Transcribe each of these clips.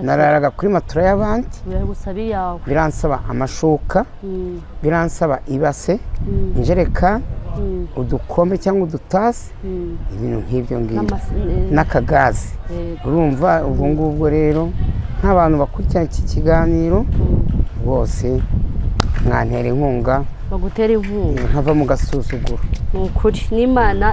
Nararaga kuri matora y'abandi. Biragusaba iyawe. Biransaba amashuka, biransaba ibase, injereka, udukombe cyangwa udutasi, ibintu nk'ibyo ngibyo n'akagazi. Urumva ubwo ngubwo rero nk'abantu bakurikirana iki kiganiro bose mwantera inkunga, bagutera inkunga nkava mu gasuzuguro. Ni ukuri n'Imana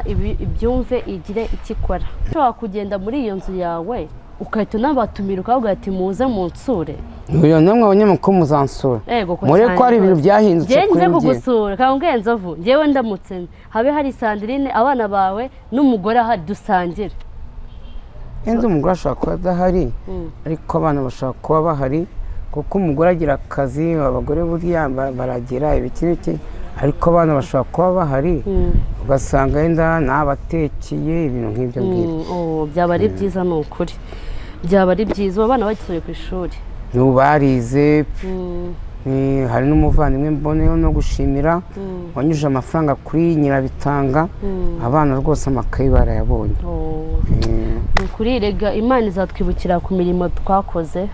ibyumve igire icyo ikora. Ushobora kugenda muri iyo nzu yawe ukahita unabatumira ukavuga ati muze munsure. Uyu namwe abanyamakuru muzansura. Muri ko hari ibintu byahindutse kuri njye. Nze kugusura kambwe Nzovu, njyewe ndamutse habe hari Sandrine, abana bawe n'umugore ahari dusangire. Enzo umugore ashobora kuba adahari, ariko abana bashobora kuba bahari, kuko umugore agira akazi, abagore burya baragira ibiki n'iki, ariko abana bashobora kuba bahari, ugasanga wenda nabatekeye ibintu nk'ibyo ngibyo. Byaba ari byiza ni ukuri, byaba ari byiza. Abana bagisubiye ku ishuri n'ubu barize. Hari n'umuvandimwe mboneyeho no gushimira wanyujije amafaranga kuri Nyirabitanga, abana rwose amakayi barayabonye. Ni ukuri rega Imana izatwibukira ku mirimo twakoze.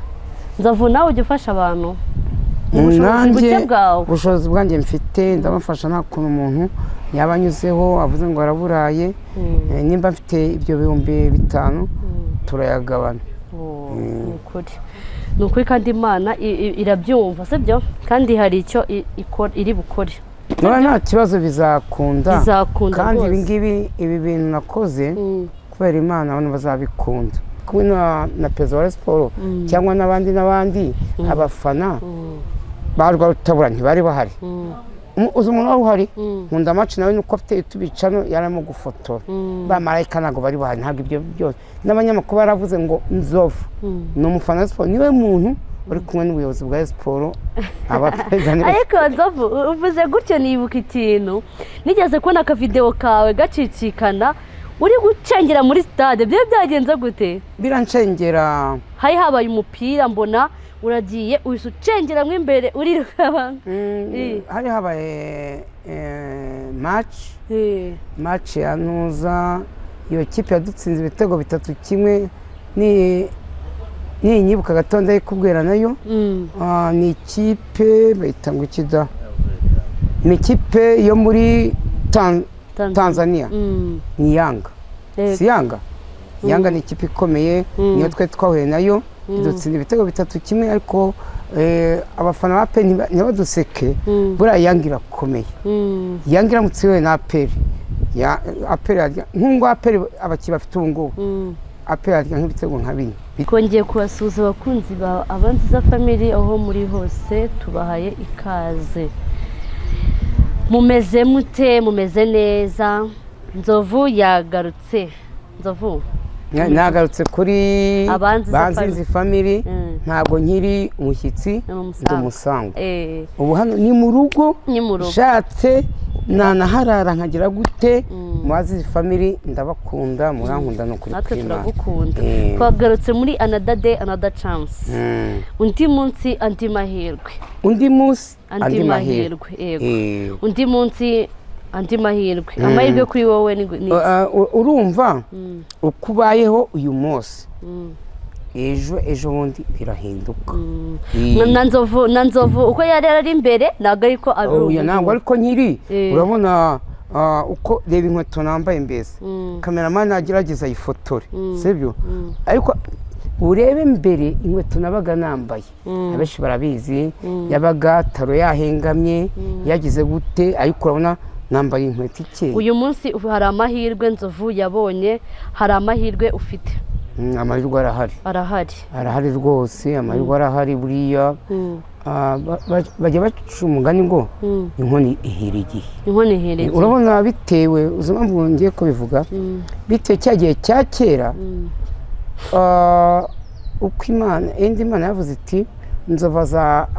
Nzovu nawe ujya ufasha abantu mu bushobozi buke bwawe. Ubushobozi bwanjye mfite ndabafasha, nta kuntu umuntu yaba anyuzeho avuze ngo araburaye. Nimba mfite ibyo 5000 turayagabana. Ni ukuri, ni ukuri kandi Imana irabyumva, sibyo? Kandi hari icyo iri bukore. Nta kibazo, bizakunda. Kandi ibi ngibi, ibi bintu nakoze kubera Imana abantu bazabikunda. Kumwe na perezida wa siporo cyangwa n'abandi n'abandi, abafana ba Rwarutabura ntibari bahari. Uzi umuntu wari uhari nkunda amaci nawe nuko afite tubicano yarimo gufotora. Ba marayika ntabwo bari bahari, ntabwo ibyo byose. N'abanyamakuru baravuze ngo Nzovu ni umufana wa siporo, niwe muntu uri kumwe n'ubuyobozi bwa siporo. Ariko Nzovu uvuze gutyo nibuka ikintu nigeze kubona akavideo kawe gacicikana uri gucengera muri stade. Byo byagenze gute? Birancengera. Hari habaye umupira mbona uragiye uhise ucengeramo imbere uriruka abantu. Hari habaye match ya Ntuza, iyo kipe yadutsinze ibitego 3-1. Ni nyibuka gato ndayikubwira nayo. Ni ikipe bayita ngo ikida, ni ikipe yo muri Tanzania, ni Yanga. Si Yanga? Yanga ni ikipe ikomeye, niyo twe twahuye nayo idutsinda ibitego 3-1. Ariko abafana ba APR ntibaduseke, buriya Yanga irakomeye. Yanga iramutse ihuye na APR, APR nk'ubu APR abakinnyi bafite ubu ngubu, APR yarya nk'ibitego nka 4. Twongeye kubasuhuza abakunzi ba Abanziza Family aho muri hose, tubahaye ikaze. Mumeze mute? Mumeze neza? Nzovu yagarutse. Nzovu nagarutse kuri Abanziza Family, ntabwo nkiri umushyitsi, ndi umusango. Ubu hano ni mu rugo, nshatse nanaharara nkagira gute. Mu Family ndabakunda, murankunda no kuri natwe turagukunda. Twagarutse muri another day, another chance. Undi munsi andi mahirwe, undi munsi andi mahirwe. Yego, undi munsi andi mahirwe. Amahirwe kuri wowe ni urumva uko ubayeho uyu munsi, ejo bundi birahinduka. Na Nzovu uko yari ari imbere ntabwo ariko ari, ntabwo ariko nkiri. Urabona uko reba inkweto nambaye mbese, kameramani agerageza ayifotore, sibyo? Ariko urebe mbere inkweto nabaga nambaye, abenshi barabizi, yabaga taro yahengamye, yagize gute, ariko urabona nambaye inkweto ikeye. Uyu munsi hari amahirwe Nzovu yabonye, hari amahirwe ufite. Amahirwe arahari, arahari, arahari rwose, amahirwe arahari. Buriya bajya baca umugani ngo inkoni ihira igihe. Inkoni ihira igihe. Urabona bitewe, uzi impamvu ngiye kubivuga, bitewe cya gihe cya kera, uko Imana indi Imana yavuze iti Nzovu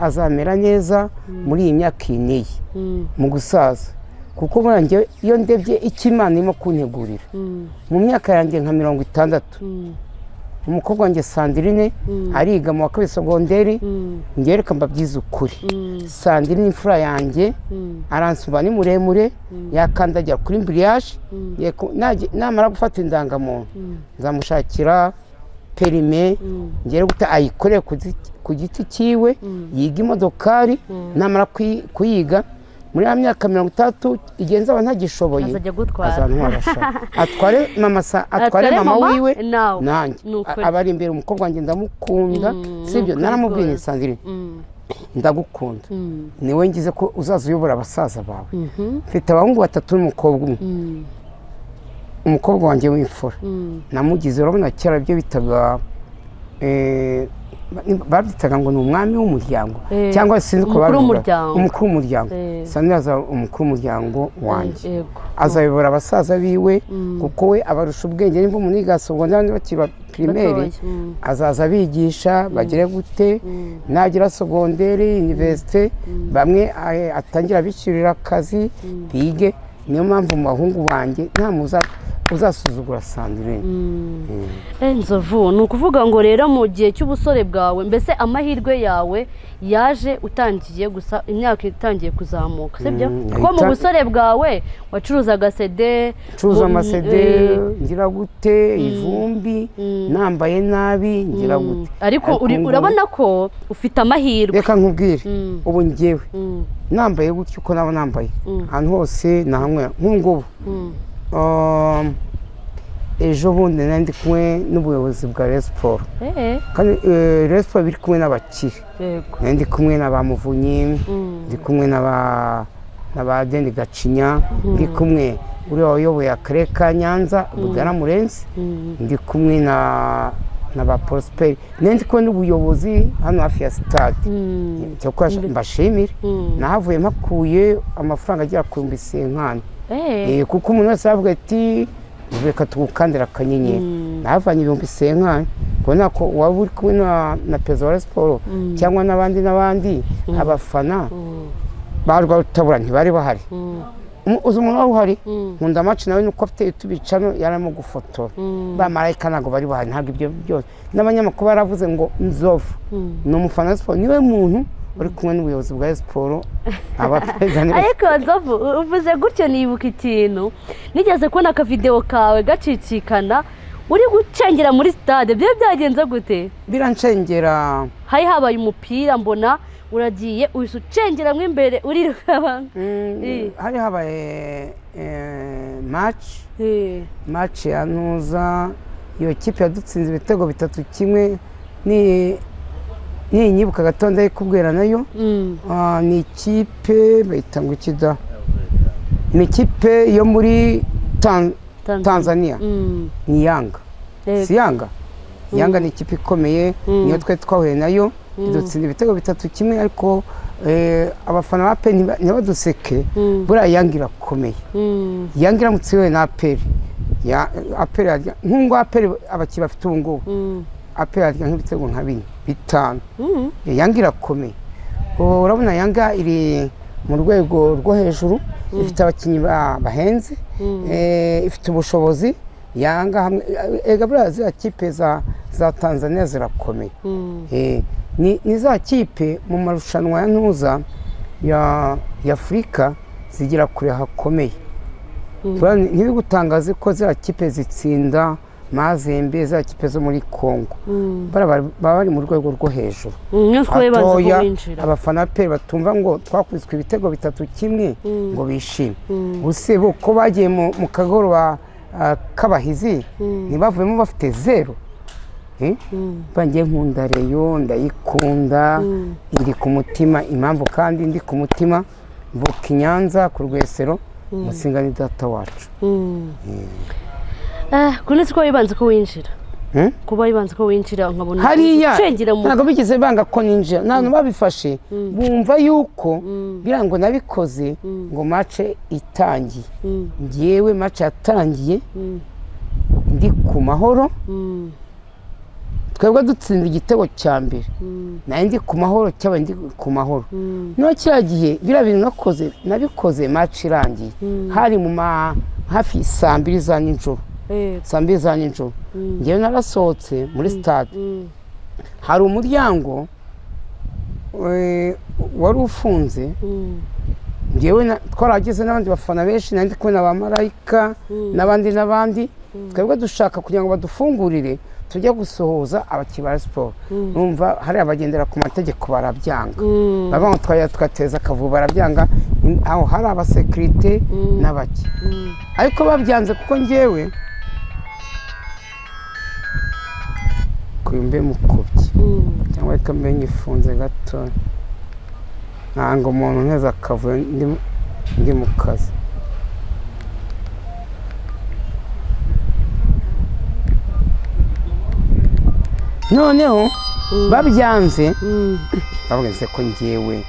azamera neza muri iyi myaka iyi n'iyi mu gusaza. Kuko njye iyo ndebye icyo Imana irimo kuntegurira mu myaka yanjye nka 60, umukobwa wanjye Sandrine ariga mu wa 2 segonderi, njye reka mbabyize ukuri, Sandrine imfura yanjye aransumba, ni muremure, yakandagira kuri mbriage, namara gufata indangamuntu nzamushakira perime, ngere gute ayikorere ku giti cyiwe, yiga imodokari, namara kuyiga muri ya myaka 30 igenza aba ntagishoboye azantwara, atware mama, atware mama wiwe nanjye abari imbere. Umukobwa wanjye ndamukunda, sibyo? Naramubwiye Sandrine, ndagukunda, niwe ngize ko uzaza uyobora abasaza bawe. Mfite abahungu 3 n'umukobwa umwe. Umukobwa wanjye w'imfura namugize, urabona kera ibyo bitaga babyitaga ngo ni umwami w'umuryango cyangwa sinzi ko babivuga, umukuru w'umuryango. Sandrine aza umukuru w'umuryango wanjye, azayobora abasaza biwe kuko we abarusha ubwenge. Nimba umuntu yiga secondaire bakiba primaire, azaza abigisha bagire gute, nagira secondaire, université, bamwe atangira bishyurira akazi bige. Niyo mpamvu mu bahungu banjye nta uzasuzugura Sandrine. Nzovu, ni ukuvuga ngo rero mu gihe cy'ubusore bwawe, mbese amahirwe yawe yaje utangiye gusa imyaka itangiye kuzamuka, sibyo? Kuko mu busore bwawe wacuruzaga CD, curuza amasede, ngira gute, ivumbi, nambaye nabi, ngira gute. Ariko urabona ko ufite amahirwe. Reka nkubwire, ubu ngewe nambaye gutyo uko naba nambaye ahantu hose na hamwe nk'ubu. Ejo bundi nari ndi kumwe n'ubuyobozi bwa Rayon Sports, kandi Rayon Sports biri kumwe n'abakire. Nari ndi kumwe na ba Muvunyi, ndi kumwe na ba Deni Gacinya, ndi kumwe uriya wayoboye akarere ka Nyanza Bugara Murenzi, ndi kumwe na ba Prosper, nari ndi kumwe n'ubuyobozi hano hafi ya stade. Mbashimire, nahavuye mpakuye amafaranga agera ku 50,000. Kuko umuntu wese aravuga ati reka tugukandira akanyenyeri. Nahavanye 50,000, kubona ko waba uri kumwe na perezida wa Rayon Sports cyangwa n'abandi n'abandi, abafana ba Rwarutabura ntibari bahari. Uzi umuntu wari uhari nkunda match nawe nuko afite YouTube channel yarimo gufotora, ba marayika ntabwo bari bahari, ntabwo ibyo byose. N'abanyamakuru baravuze ngo Nzovu ni umufana wa Sport, niwe muntu uri kumwe n'ubuyobozi bwa Sport. Ariko Nzovu, uvuze gutyo nibuka ikintu nigeze kubona akavideo kawe gacicikana uri gucengera muri stade. Byo byagenze gute? Birancengera, hari habaye umupira mbona uragiye uhise ucengera mo imbere uriruka abantu. Hari habaye match ya Ntuza, iyo kipe yadutsinze ibitego 3-1, ni ninyibuka gatonda ikubwira nayo. Ni ikipe bayita ngo ikida, ni ikipe yo muri Tanzania, ni Yanga. Si Yanga, Yanga ni ikipe ikomeye, niyo twe twahuye nayo idutsinda ibitego 3-1. Ariko abafana ba APR ntibaduseke, buriya Yanga irakomeye. Yanga iramutse ihuye na APR, APR nk'ubu APR abakinnyi bafite ubu ngubu, APR yarya nk'ibitego nka 4 5. Yanga irakomeye. Urabona Yanga iri mu rwego rwo hejuru, ifite abakinnyi bahenze, ifite ubushobozi. Yanga hamwe ega buriya ziriya kipe za Tanzania zirakomeye. Ni za kipe mu marushanwa ya Ntuza ya Afurika zigera kure hakomeye. Ntibigutangaze ko ziriya kipe zitsinda Mazembe, za kipe zo muri Kongo, baba bari mu rwego rwo hejuru. Abafana pe batumva ngo twakubiswe ibitego 3-1 ngo bishime. Ubuse ko bagiye mu kagoroba k'abahizi ntibavuyemo bafite 0. Bangiye nkunda Rayon, ndayikunda, iri ku mutima. Impamvu kandi ndi ku mutima, mvuka i Nyanza ku Rwesero, Musinga ni data wacu. Kunetse ko wibanze ko winjira, kuba wibanze ko winjira nkabona hariya ntabwo bigeze banga ko ninjira, nta babifashe bumva yuko birango nabikoze ngo match itangiye. Ngewe match yatangiye ndi ku mahoro, twebwe dutsinda igitego cya mbere, nari ndi ku mahoro, cyaba ndi ku mahoro. No kiriya gihe biriya bintu nakoze nabikoze match irangiye, hari mu hafi saa 2 za nijoro. Saa 2 za nijoro ngewe narasohotse muri stade, hari umuryango wari ufunze. Ngewe twarageze n'abandi bafana benshi, nari ndi kumwe na ba marayika n'abandi n'abandi, twebwe dushaka kugira ngo badufungurire, tujya gusuhuza abakinnyi ba siporo. Numva hari abagendera ku mategeko barabyanga, bavuga ngo twajya tugateza akavuyo barabyanga. Aho hari abasekirite n'abaki, ariko babyanze kuko njyewe mbe mukubye cyangwa reka mbe nyifunze gato, ntabwo umuntu nteze akavuyo ndi mu kazi. Noneho babyanze bavuze ko njyewe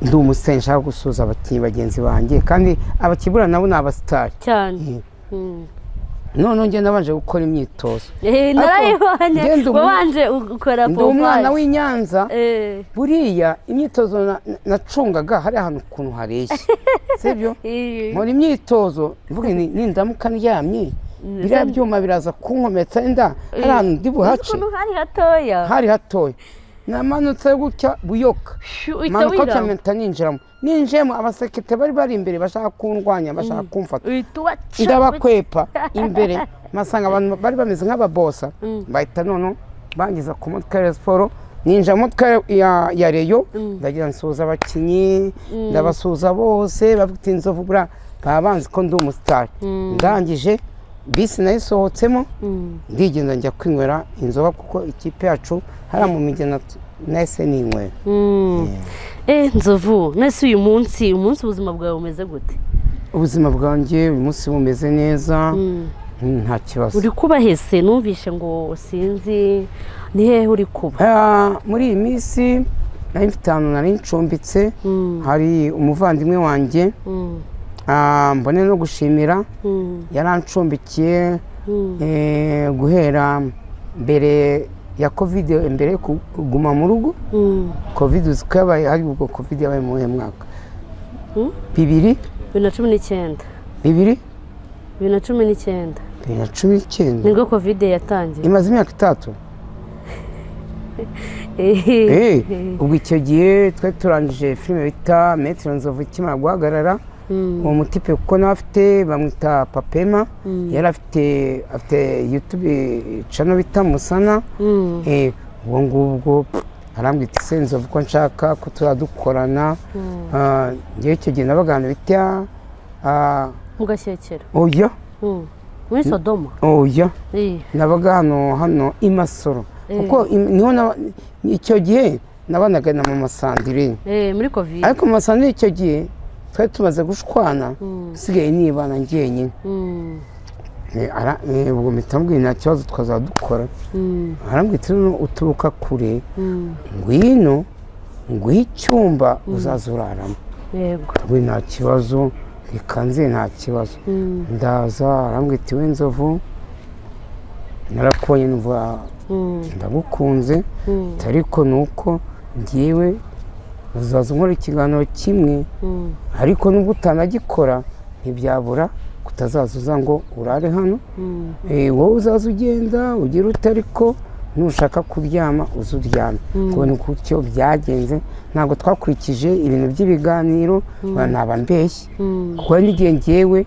ndi umusitari nshaka gusuhuza abakinnyi bagenzi banjye, kandi abakibura nabo ni abasitari cyane. Noneho njye nabanje gukora imyitozo. Narayibonye wabanje ukora ndi umwana w'i Nyanza. Buriya imyitozo nacungaga hari ahantu ukuntu hareshya, sibyo? Nkora imyitozo mvuga nindamuka ndyamye biriya byuma biraza kunkometsa inda, hari ahantu ndi buhace hari hatoya. Namanutse gutya buyoka, manuka cyane mpita ninjiramo. Ninjiyemo abasekirite bari bari imbere bashaka kundwanya, bashaka kumfata, ndabakwepa imbere, masanga abantu bari bameze nk'ababosa, bahita noneho bangiza ku modoka ya siporo. Ninjira mu modoka ya Reyo, ndagira nsuhuza abakinnyi, ndabasuhuza bose bafite inzovu, buriya baba banzi ko ndi umusitari. Ndangije bisi nayisohotsemo ndigenda njya kwinywera inzoga, kuko ikipe yacu hariya mu migina nahise ninywera. Nzovu, nese uyu munsi ubuzima bwawe bumeze gute? Ubuzima bwanjye uyu munsi bumeze neza, nta kibazo. Uri kuba hese? Numvishe ngo sinzi ni hehe uri kuba. Muri iyi minsi nari mfite ahantu nari ncumbitse, hari umuvandimwe wanjye mbone no gushimira, yarancumbikiye guhera mbere ya Covid, mbere yo kuguma mu rugo. Covid uzi ko yabaye, hari ubwo Covid yabaye mu mwaka 2019. 2019 nibwo Covid yatangiye, imaze imyaka 3. Ubwo icyo gihe twari turangije filime bita Maître Nzovu ikimara guhagarara. Uwo mutipe kuko nawe afite bamwita Papema, yari afite YouTube channel bita Musana. Ubwo ngubwo arambwira ati se Nzovu ko nshaka ko turadukorana. Ngewe icyo gihe nabaga bita mu Gashyekero. Oya, muri Sodoma. Oya, nabaga hano i Masoro, kuko niho icyo gihe nabanaga na mama Sandrine muri Covid. Ariko mama Sandrine icyo gihe twari tumaze gushwana, nsigaye nibana njyenyine. Ubwo mpita mbwira nta kibazo twazadukora. Arambwira ati uturuka kure, ngwino nguhe icyumba uzaza uraramo. Yego, nta kibazo, reka nze nta kibazo. Ndaza, arambwira ati we Nzovu, narakubonye numva ndagukunze, ariko nuko ngiwe uzaza nkora ikiganiro kimwe, ariko nubwo utanagikora ntibyabura kutazaza uza ngo urare hano. Wowe uzaza ugenda ugira ute, ariko nushaka kuryama uze uryame. Kubona uko byagenze, ntabwo twakurikije ibintu by'ibiganiro, naba mbeshye, kuko n'igihe ngewe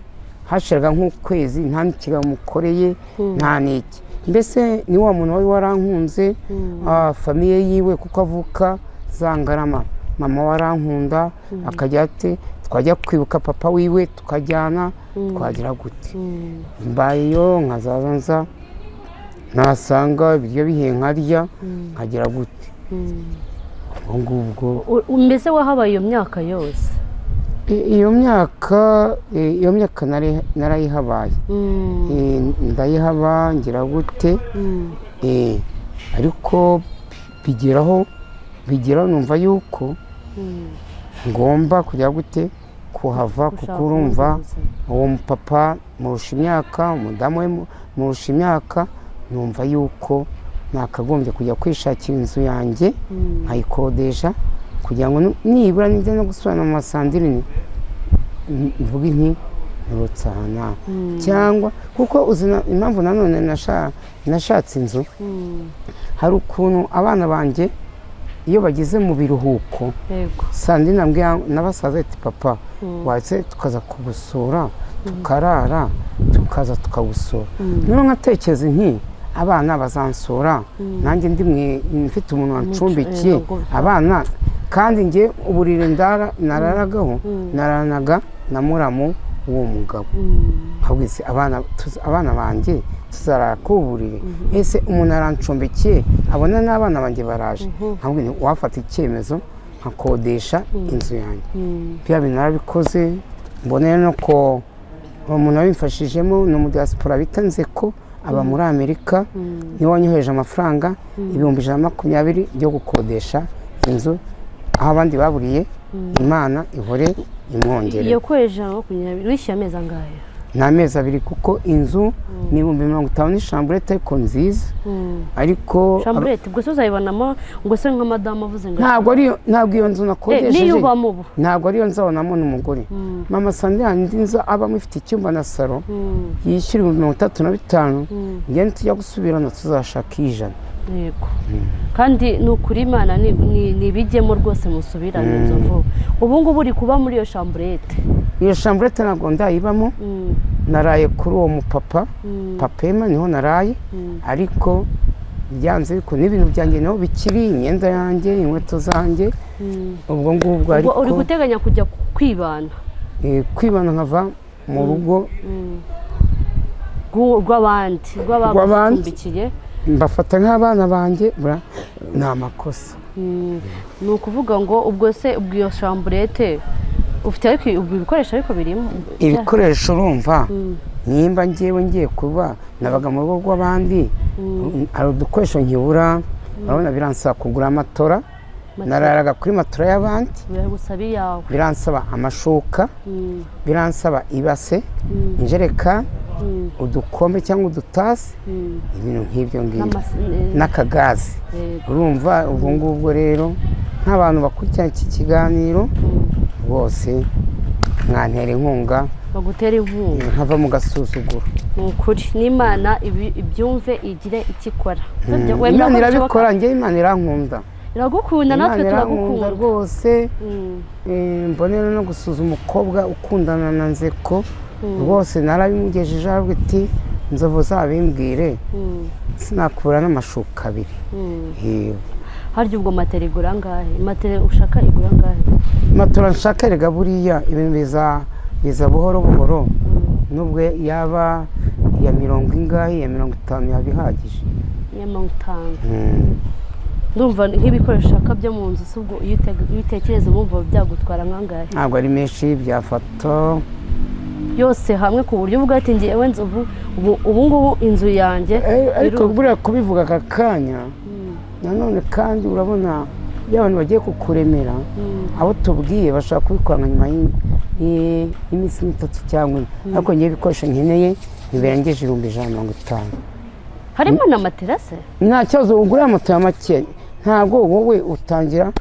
hashiraga nk'ukwezi nta n'ikiganiro mukoreye, nta n'iki. Mbese ni wa muntu wari warankunze, famiye yiwe kuko avuka Zangarama, mama warankunda, akajya ati twajya kwibuka papa wiwe tukajyana, twagira gute. Mbayeyo nkazaza nza nasanga ibiryo bihiye nkarya, nkagira gute. Ubwo ngubwo. Mbese wahabaye iyo myaka yose? Iyo myaka narayihabaye, ndayihaba ngira gute, ariko bigeraho numva yuko ngomba kujya gute kuhava, kuko urumva uwo mupapa murusha imyaka, umudamu we murusha imyaka, numva yuko nakagombye kujya kwishakira inzu yanjye nkayikodesha, kugira ngo nibura nijya no gusubirana mu masandirine mvuge nti nturutse aha nawe, cyangwa kuko uzi impamvu nanone nashatse inzu, hari ukuntu abana banjye iyo bageze mu biruhuko, Sandrine ambwira na basaza ati papa watse tukaza kugusura tukarara Ukaza tukagusura. Noneho nkatekereza nti abana bazansura, nanjye ndi mfite umuntu wancumbikiye abana, kandi njye uburiri nararagaho nararanaga na muramu w'uwo mugabo. Nkabwise abana banjye tuzarara ku buriri, ese umuntu arancumbikiye abona n'abana banjye baraje, nkabwira wafata icyemezo nkakodesha inzu yanjye. Bya bintu narabikoze, mbona no ko umuntu wabimfashijemo ni umudiaspora bita Nzeko, aba muri Amerika, niwe wanyohereje amafaranga 120,000 byo gukodesha inzu aho abandi baburiye. Imana ihore imwongere. Iyo kohereje 120 wishyuye amezi angahe? Ni amezi abiri, kuko inzu ni 50,000 ni chambrette ariko nziza. Ariko chambrette ubwo se uzayibonamo ngo se nka madamu avuze ngo ntabwo iyo nzu nakodesheje niyo ubamo ubu, ntabwo ariyo nzabonamo n'umugore. Mama Sandrine indi nzu abamo ifite icyumba na salo yishyura 35,000, njye tujya gusubirana tuzashaka 100. Yego. Kandi ni ukuri Imana nibijyemo rwose musubirane Nzovu. Ubu ngubu uri kuba muri iyo chambrette. Iyo chambrette ntabwo ndayibamo, naraye kuri uwo mupapa, Papema niho naraye, ariko byanze biko n'ibintu byanjye niho bikiri, imyenda yanjye, inkweto zanjye, ubwo ngubwo. Ariko uri guteganya kujya kwibana? Kwibana nkava mu rugo rw'abandi, rw'abagucumbikiye, mbafata nk'abana banjye, ni amakosa. Ni ukuvuga ngo ubwo se ubwo iyo chambrette ufite ariko ubwo ibikoresho ariko birimo ibikoresho, urumva nimba ngewe ngiye kuba nabaga mu rugo rw'abandi, hari udukoresho nkibura, urabona biransaba kugura amatora, nararaga kuri matora y'abandi, biransaba amashuka, biransaba ibase, injereka, udukombe cyangwa udutasi, ibintu nk'ibyo ngibyo, n'akagazi. Urumva ubwo ngubwo rero nk'abantu bakurikirana iki kiganiro bose mwantera inkunga, bagutera inkunga nkava mu gasuzuguro. Ni ukuri n'Imana ibyumve igire icyo ikora. Imana irabikora, njye Imana irankunda, iragukunda, natwe turagukunda rwose. Mbonera no gusuzuma umukobwa ukundana na Nzeko rwose, narabimugejeje aravuga ati Nzovu zabimbwire, sinakubura n'amashuka abiri. Harya ubwo matera igura angahe? Matera ushaka igura angahe? Matora nshaka erega buriya ibintu biza buhoro buhoro, nubwo yaba ya 50 ingahe, ya 50 yaba ihagije. Ya 50. Ndumva nk'ibikoresho ushaka byo mu nzu, ubwo iyo utekereza umva byagutwara nkangahe? Ntabwo ari menshi, byafata yose hamwe ku buryo uvuga ati ngewe Nzovu ubu ngubu inzu yanjye. Ariko buriya kubivuga aka kanya nanone kandi urabona iyo abantu bagiye kukuremera, abo tubwiye bashobora kubikora nka nyuma y'iminsi 3 cyangwa 4, ariko ngewe ibikoresho nkeneye ntibirengeje 150,000. Harimo na matera se? Nta kibazo, ugura amatora make, ntabwo wowe utangira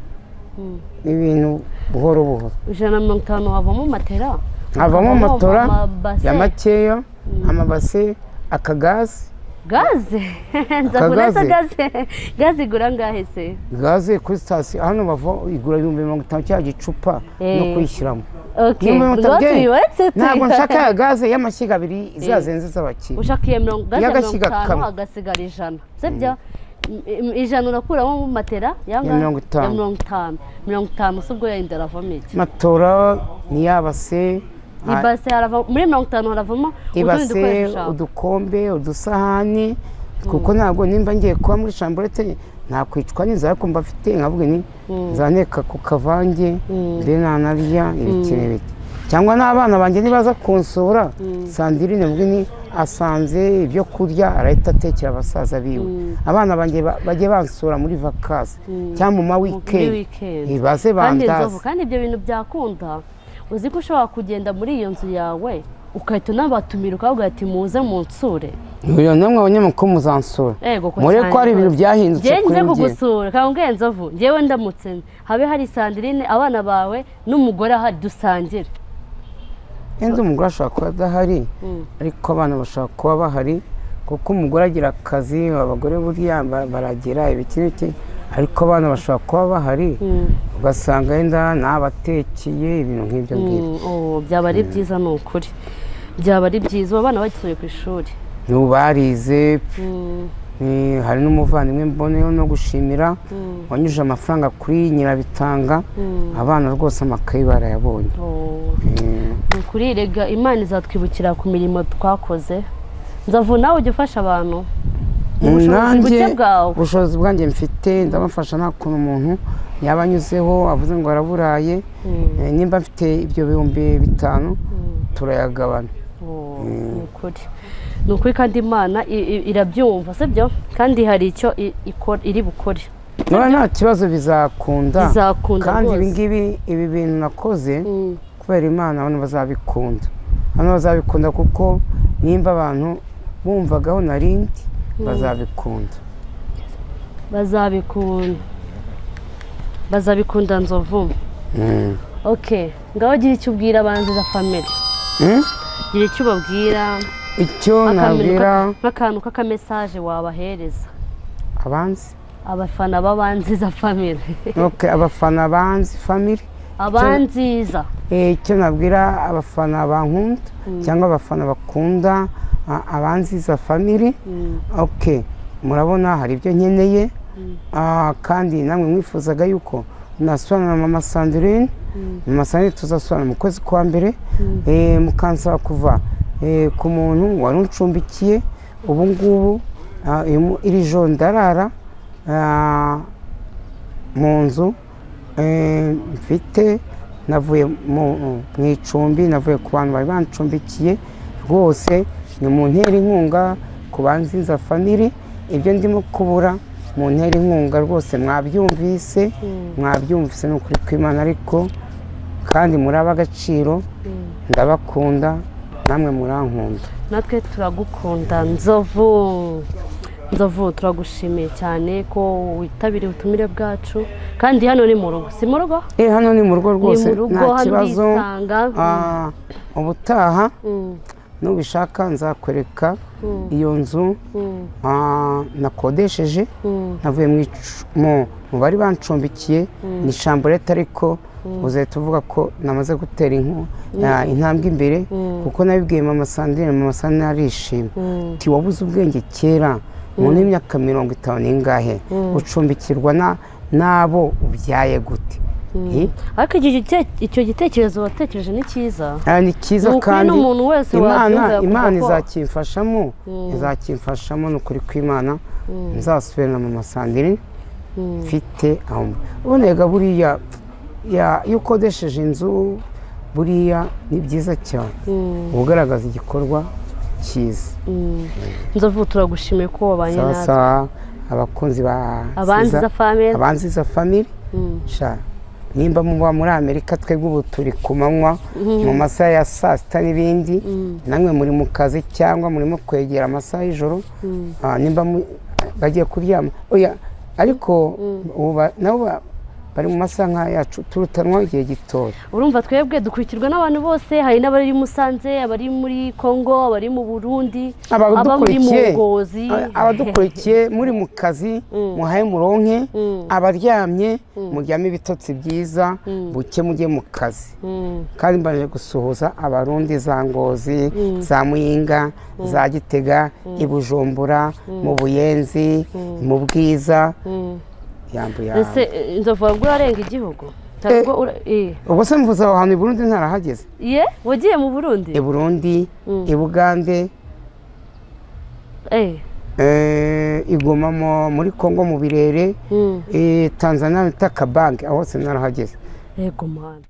ibintu buhoro buhoro. 150 havamo matera, havamo matora ya makeya, amabase, akagazi. Gaze? Nzabona gaze. Gaze igura angahe se? Gaze kuri sitasiyo hano bava igura 50,000 cya gicupa no kuyishyiramo. Ntabwo nshaka gaze y'amashyiga abiri izazenze z'abakiriya. Ushaka iyo gaze ya 50 hagasigara 100, sibyo? 100 urakuramo matera ya 50. 50 se ubwo yenda aravamo iki? Matora ni yabase, ibase harava muri 50 haravamo ibase, udukombe, udusahani, kuko ntabwo nimba ngiye kuba muri chambrette nakwicwa n'inzara, ariko mba mfite nkavuga ni nzaneka ku kavange mbe nanarya ibiki n'ibiki, cyangwa n'abana banjye nibaza kunsura Sandrine mvuge ni asanze ibyo kurya arahita atekera abasaza biwe. Abana banjye bajye bansura muri vacances cyangwa mu ma weekend, ibaze bandaze. Kandi ibyo bintu byakunda, uzi ko ushobora kugenda muri iyo nzu yawe ukahita unabatumira ukavuga ati muze munsure. Uyu namwe abanyamakuru muzansura, muri ko hari ibintu byahindutse kuri njye. Nje kugusura kambwe Nzovu, njyewe ndamutse habe hari Sandrine, abana bawe n'umugore ahari dusangire. Enzo umugore ashobora kuba adahari, ariko abana bashobora kuba bahari, kuko umugore agira akazi, abagore buriya baragira ibiki n'ibiki, ariko abana bashobora kuba bahari, ugasanga wenda nabatekeye ibintu nk'ibyo ngibyo. Byaba ari byiza ni ukuri. Byaba ari byiza abana bagisubiye ku ishuri. N'ubu barize. Hari n'umuvandimwe mboneyeho no gushimira wanyujije amafaranga kuri Nyirabitanga, abana rwose amakayi barayabonye. Ni ukuri rega Imana izatwibukira ku mirimo twakoze. Nzovu nawe ujya ufasha abantu nanjye ubushobozi bwanjye mfite ndabafasha, nta kuntu umuntu yaba anyuzeho avuze ngo araburaye, nimba mfite ibyo 5000 turayagabana. Ni ukuri kandi Imana irabyumva, sibyo? Kandi hari icyo iri bukore. Nta kibazo, bizakunda. Kandi ibi ngibi, ibi bintu nakoze kubera Imana, abantu bazabikunda. Abantu bazabikunda kuko nimba abantu bumvagaho narindi bazabikunda. Bazabikunda Nzovu. Okay, ngaho gira icyo ubwira Abanziza family. Gira icyo ubabwira. Icyo nabwira nk'akantu k'akamesaje wabahereza. Abanzi? Abafana b'Abanziza family. Okay, abafana b'Abanzi family. Abanziza. Icyo nabwira abafana bankunda cyangwa abafana bakunda Abanziza family. Okay, murabona hari ibyo nkeneye. Kandi namwe mwifuzaga yuko nasubirana na Mama Sandrine. Mama Sandrine tuzasubirana mu kwezi kwa mbere. Mukansaba kuva ku muntu wari uncumbikiye ubu ngubu iri joro ndarara mu nzu mfite, navuye mu icumbi, navuye ku bantu bari bancumbikiye rwose. Ni mu ntera inkunga ku Banziza family, ibyo ndimo kubura mu ntera inkunga rwose. Mwabyumvise, mwabyumvise ni ukuri kw'Imana, ariko kandi muraba agaciro, ndabakunda namwe murankunda. Natwe turagukunda Nzovu. Nzovu turagushimiye cyane ko witabiriye ubutumire bwacu, kandi hano ni mu rugo, si mu rugo? Hano ni mu rugo rwose, nta kibazo. Ubutaha nubishaka nzakwereka iyo nzu nakodesheje, navuye mu bari bancumbikiye, ni chambrette, ariko uzahita uvuga ko namaze gutera intambwe imbere, kuko nabibwiye Mama Sandrine, Mama Sandrine arishima ati wabuze ubwenge kera, umuntu w'imyaka 50 n'ingahe ucumbikirwa n'abo ubyaye gute? Ariko icyo gitekerezo watekereje ni cyiza. Ni cyiza, kandi Imana izakimfashamo, izakimfashamo ni ukuri kw'Imana. Nzasubira na Mama Sandrine mfite aho ubonega. Buriya iyo ukodesheje inzu buriya ni byiza cyane, ugaragaza igikorwa cyiza. Nzovu turagushimiye ko wabanye natwe. Abakunzi ba Abanziza family, nimba muba muri Amerika, twebwe ubu turi ku manywa mu masaha ya saa sita n'ibindi, namwe muri mu kazi cyangwa murimo kwegera amasaha y'ijoro, nimba bagiye kuryama, oya, ariko nabo bari mu masaha nk'ayacu, turutanwa igihe gitoya. Urumva twebwe dukurikirwa n'abantu bose, hari n'abari i Musanze, abari muri Kongo, abari mu Burundi, aba muri Ngozi. Abadukurikiye muri mu kazi muhaye muronke, abaryamye muryame ibitotsi byiza, buke mujye mu kazi. Kandi mbanje gusuhuza Abarundi za Ngozi, za Muyinga, za Gitega, i Bujumbura, mu Buyenzi, mu Bwiza. Ese Nzovu wabwo urarenga igihugu? Ubwo se mvuze aho hantu i Burundi ntarahageze? Ye, wagiye mu Burundi? I Burundi, i Bugande, i Goma muri Kongo mu Birere, Tanzania bita Kabange, aho hose narahageze. Yego mwana.